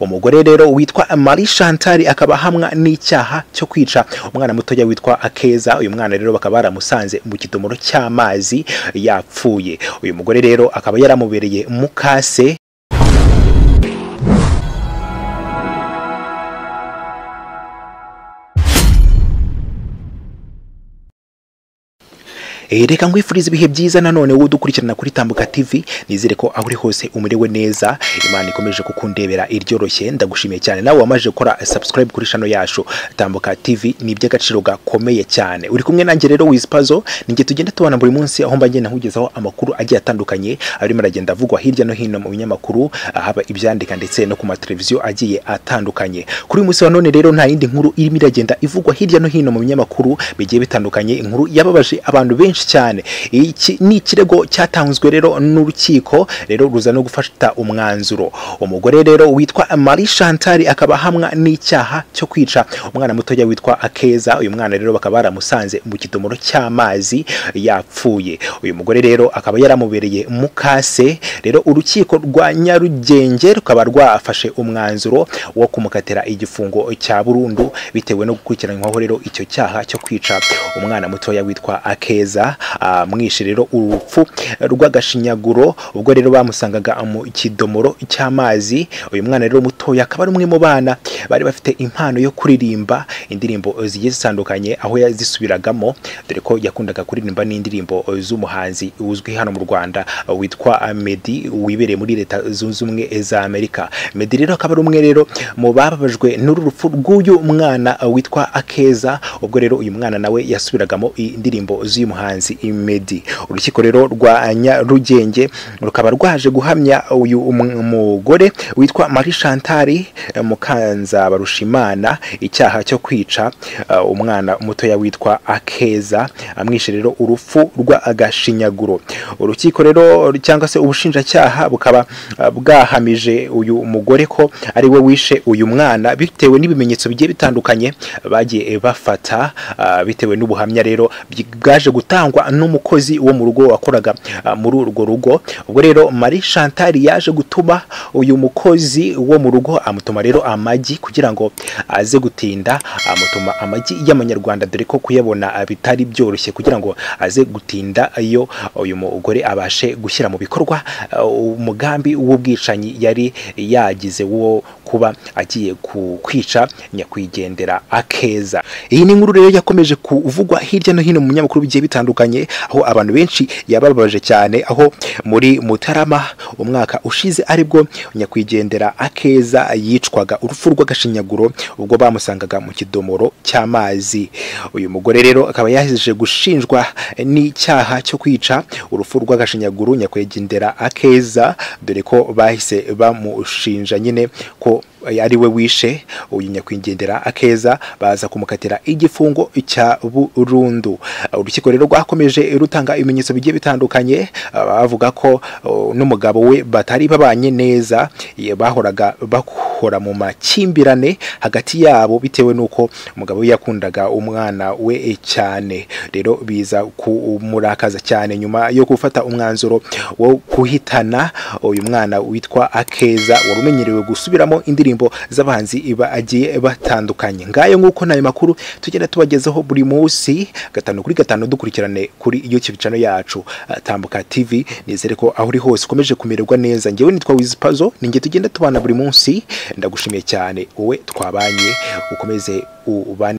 Umugore rero witwa Marie Chantal akaba ahamwa n'icyaha cyo kwica umwana mutoya witwa Akeza. Uyu mwana rero bakaba baramusanze mu kidomoro cy'amazi yapfuye. Uyu mugore rero akaba yaramubereye mukase. Reka nkwifuriza ibihe byiza nanone wowe udukurikirana kuri Tambuka TV. Nizere ko aho uri hose umerewe neza, Imana ikomeje kukundebera iryoroshye. Ndagushimiye cyane nawe wamaze gukora subscribe kuri channel yacu Tambuka TV, ni iby'agaciro gakomeye cyane. Uri kumwe nanjye rero Wizpazo, ninjye tugenda tubana buri munsi aho mba ngenda nkugezaho amakuru agiye atandukanye arimo aragenda avugwa hirya no hino mu binyamakuru, haba ibyandika ndetse no ku mateleviziyo agiye atandukanye. Kuri uyu munsi wa none rero nta yindi nkuru irimo iragenda ivugwa hirya no hino mu binyamakuru bigiye bitandukanye, inkuru yababaje abantu benshi cyane. Iki ni ikirego cyatanzwe rero n'urukiko rero ruza no gufata umwanzuro. Umugore rero witwa Marie Chantal akaba ahamwa n'icyaha cyo kwica umwana mutoya witwa Akeza. Uyu mwana rero bakaba baramusanze mu kidomoro cy'amazi yapfuye. Uyu mugore rero akaba yaramubereye mukase. Rero urukiko rwa Nyarugenge rukaba rwafashe umwanzuro wo kumukatira igifungo cya burundu bitewe no gukurikiranwaho rero icyo cyaha cyo kwica umwana mutoya witwa Akeza. Mwishe rero urupfu rw'agashinyaguro ubwo rero bamusangaga mu kidomoro cy'amazi. Uyu mwana rero mutoya akaba ari umwe mu bana bari bafite impano yo kuririmba indirimbo zigiye zitandukanye, aho yazisubiragamo dore ko yakundaga kuririmba n'indirimbo z'umuhanzi uzwi hano mu Rwanda witwa Meddy wibereye muri Leta Zunze Ubumwe za Amerika. Meddy rero akaba ari umwe rero mu bababajwe n'uru rupfu rw'uyu mwana witwa Akeza, ubwo rero uyu mwana nawe yasubiragamo indirimbo z'uyu muhanzi Meddy. Urukiko rero rwa Nyarugenge rukaba rwaje guhamya uyu mugore witwa Marie Chantal Mukanzabarushimana icyaha cyo kwica umwana mutoya witwa Akeza, amwishe rero urupfu rw'agashinyaguro. Urukiko rero cyangwa se ubushinjacyaha bukaba bwahamije uyu mugore ko ari we wishe uyu mwana bitewe n'ibimenyetso bigiye bitandukanye bagiye bafata, bitewe n'ubuhamya rero bwaje gutangwa n'umukozi wo mu rugo wakoraga muri urwo rugo. Ubwo rero Marie Chantal yaje gutuma uyu mukozi wo mu rugo, amutuma rero amagi kugira ngo aze gutinda, amutuma amagi y'amanyarwanda dore ko kuyabona bitari byoroshye, kugira ngo aze gutinda iyo uyu mugore abashe gushyira mu bikorwa umugambi w'ubwicanyi yari yagize wo kuba agiye kwica nyakwigendera Akeza. Iyi ni inkuru rero yakomeje kuvugwa hirya no hino mu binyamakuru bigiye bitandukanye, aho abantu benshi yababaje cyane, aho muri Mutarama umwaka ushize aribwo nyakwigendera Akeza yicwaga urupfu rw'agashinyaguro ubwo bamusangaga mu kidomoro cy'amazi. Uyu mugore rero akaba yaje gushinjwa n'icyaha cyo kwica urupfu rw'agashinyaguro nyakwigendera Akeza, dore ko bahise bamushinja nyine ko ari we wishe uyu nyakwigendera Akeza, baza kumukatira igifungo cya burundu. Urukiko rero rwakomeje rutanga ibimenyetso bigiye bitandukanye, bavuga ko n'umugabo we batari babanye neza, bahoraga bakora mu makimbirane hagati yabo bitewe nuko umugabo we yakundaga umwana we cyane. Rero biza kumurakaza cyane nyuma yo gufata umwanzuro wo guhitana uyu mwana witwa Akeza wari umenyerewe gusubiramo indirimbo z'abahanzi agiye batandukanye. Ngayo nguko nayo makuru tugenda tubagezaho buri munsi 5 kuri 5, dukurikirane kuri YouTube channel yacu Tambuka TV. Nizere ko aho uri hose ukomeje kumererwa neza. Njyewe nitwa Wizpazo, ninjye tugenda tubana buri munsi. Ndagushimiye cyane wowe twabanye, ukomeze ubane.